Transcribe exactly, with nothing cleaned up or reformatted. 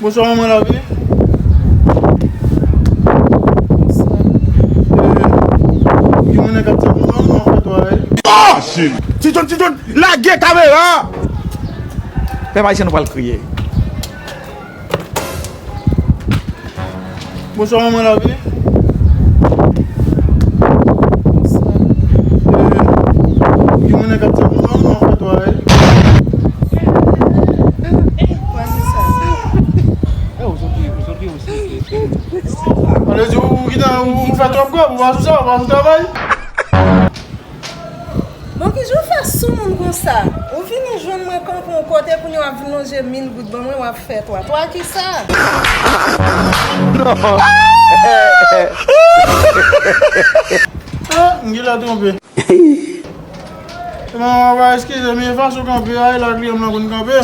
Bonswa manman lavi. Bonswa. Eh, gen moun nan kay sa pou mwen, mwen fè twa, eh. Ah! Ti John, Ti John, lage kamera! Pèp ayisyen nou pral kriye. Bonswa manman lavi. Bonswa. Eh, gen moun nan kay sa pou mwen, mwen fè twa, eh. Kwa se sa? Ale di ou kite ou fè twòp kòb, ou pa sou sa, ou pa sou travay. Bon, kijan w fè sou moun konsa? Ou vini jwenn mwen kanpe yon kote kounye w ap vin lonje mil goud ban mwen, w ap fè twa. Twa kisa? Ah, m genlè twonpe. Manman, w a eskize m, e fason kanpe a, e la kliyan m lan konn kanpe.